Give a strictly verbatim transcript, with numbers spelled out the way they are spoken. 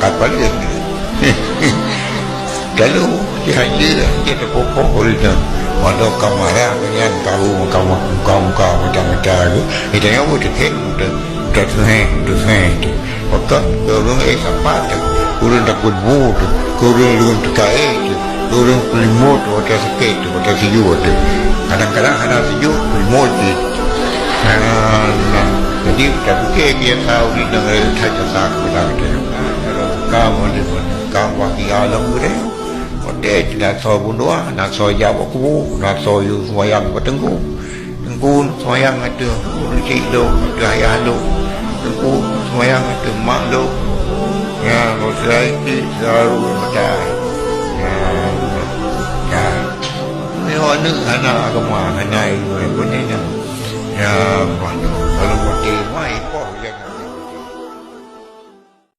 Apa lagi? Lalu, dia haji lah, dia terpukul oleh dia. Walau kamu marah, kemudian kamu, kamu, kamu, kamu, macam-macam tu. Dia tanya, "Oh, dia khen, dia, dia tu, eh, dia tu, eh, tu." Maka, orang, eh, siapa tu? Orang takut bu tu, orang, orang tekai tu, orang pelimut, orang sakit tu, orang sejuk tu. Kadang-kadang ada sejuk, pelimut tu. Nah, nah. Jadi, kita fikir biasa orang dengan rasa jasa kepada kita. Kamu ni pun, kamu bagi alam boleh. Oke, tidak tahu bunuh, nak tahu jawab aku, nak tahu you sembahyang ke tengku. Tengku sembahyang atau rucik lo, atau ayah lo. Tengku sembahyang atau mak lo. Ya, kalau saya itu selalu macam. Ya, ya. Ni anak, anak agama, anak ilmu, apa ni, ya. Ya, kalau mati, mai.